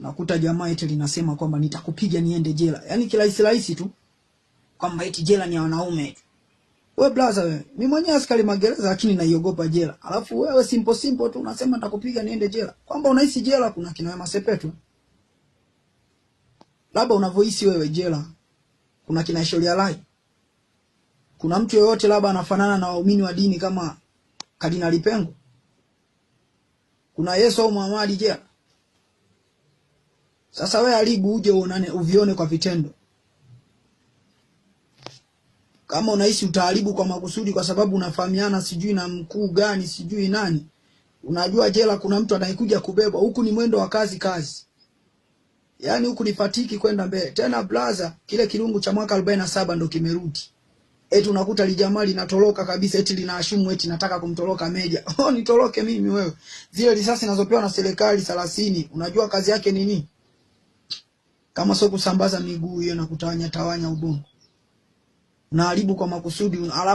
Nakuta jamaa eti linasema kwamba nitakupiga niende jela. Yaani kirahisi rahisi tu kwamba eti jela ni ya wanaume tu. We blaza wewe, mimi mwenyewe askari magereza lakini naiogopa jela. Alafu wewe simple simple tu unasema nitakupiga niende jela. Kwamba unahisi jela kuna kina Wema Sepetu. Labda unavyohisi wewe jela kuna kina Sheria Lai. Kuna mtu yoyote labda anafanana na waumini wa dini kama Kardinali Pengo? Kuna Yesu au Muhammad jela? Sasa wewe haribu uje uonane uvione kwa vitendo. Kama unahisi utaharibu kwa makusudi kwa sababu unafahamiana sijui na mkuu gani sijui nani. Unajua jela kuna mtu anayekuja kubebwa. Huku ni mwendo wa kazi kazi. Yaani huku ni fatiki kwenda mbele. Tena blaza, kile kirungu cha mwaka 47 ndo kimerudi. Eti unakuta lijamaa linatoroka kabisa, eti linaashumu eti nataka kumtoroka meja. Oh, nitoroke mimi wewe? Zile risasi zinazopewa na serikali 30, unajua kazi yake ni nini? Kama sio kusambaza miguu hiyo na kutawanya tawanya ubongo. Unaharibu kwa makusudi, alafu